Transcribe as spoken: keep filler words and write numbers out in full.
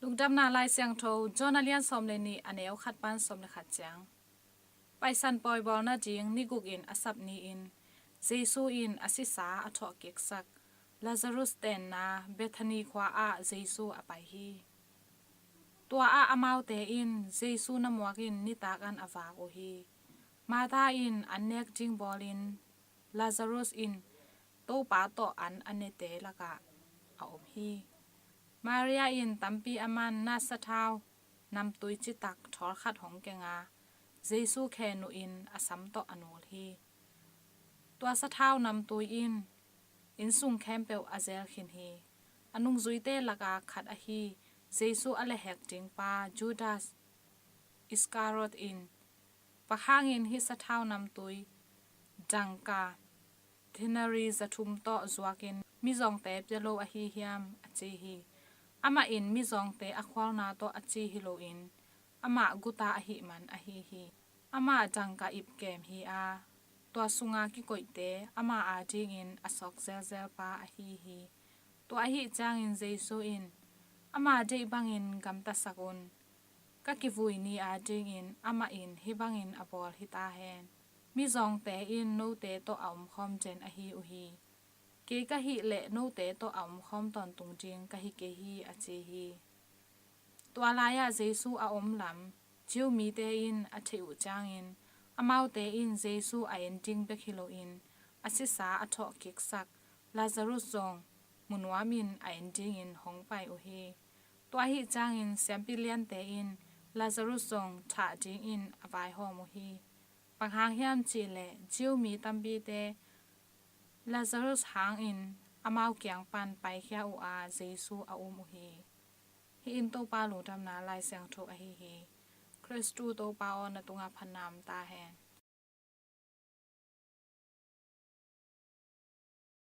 Lungdamna Lai Siangtho, John a lian sawm le nih, a neu khat pan sawm le khat ciang. Paisan pawi bawl nading ni guk in a sap ni-in Jesu in a sisa a thawh kiksak Lazarus tenna Bethany khua ah Jesu a pai hi. Tua ah amaute in Jesu na muak in nitak an a vak uh hi. Martha in an nek ding bawlin Lazarus in Topa tawh an a nete lakah a om hi. Maria in tampi a man na sathau namtui citak thawl khat hong keng a, Jesu khen uh in a sam tawh a nul hi. Tua sathau namtui in innsung khempeuh a zel khin hi. A nungzuite laka khat ahi Jesu a lehhek dingpa Judas Iskariot in bang hangin hih sathau namtui dangka denari za thum tawh zuakin mizawngte pia lo ahi hiam, a ci hi. Amah in mizawngte a khualna tawh a ci hi loin amah guta ahih man ahi hi. Amah dangka ip kem hi a, tua sunga kikoihte ama adingin a sawk zelzelpa ahi hi. Tua ahih ciangin Jesu in, "Ama deih bangin gamtasak un. Ka kivui ni adingin amah in hih bangin a bawl hi ta hen. Mizawngte in note tawh a omkhawm den ahi uh hi. Kei ka hih leh note tawh a omkhawm tawntung ding ka hi kei hi," a ci hi. Tua lai-ah Jesu a om lam Jew mite in a theih uh ciangin, amaute in Jesu a en ding bek hi loin a sisa a thawh kiksak Lazarus zong mu nuamin a en dingin hong pai uh hi. Tua ahih ciangin siampi liante in Lazarus zong thah dingin a vaihawm uh hi. Bang hang hiam cihleh Jew mi tampite Lazarus hangin amau kiang pan paikhia uh a, Jesu a um uh hi. Hih in Topa lungdamna Lai Siangtho ahi hi. Khristu Topa aw, na tungah phatna om ta hen.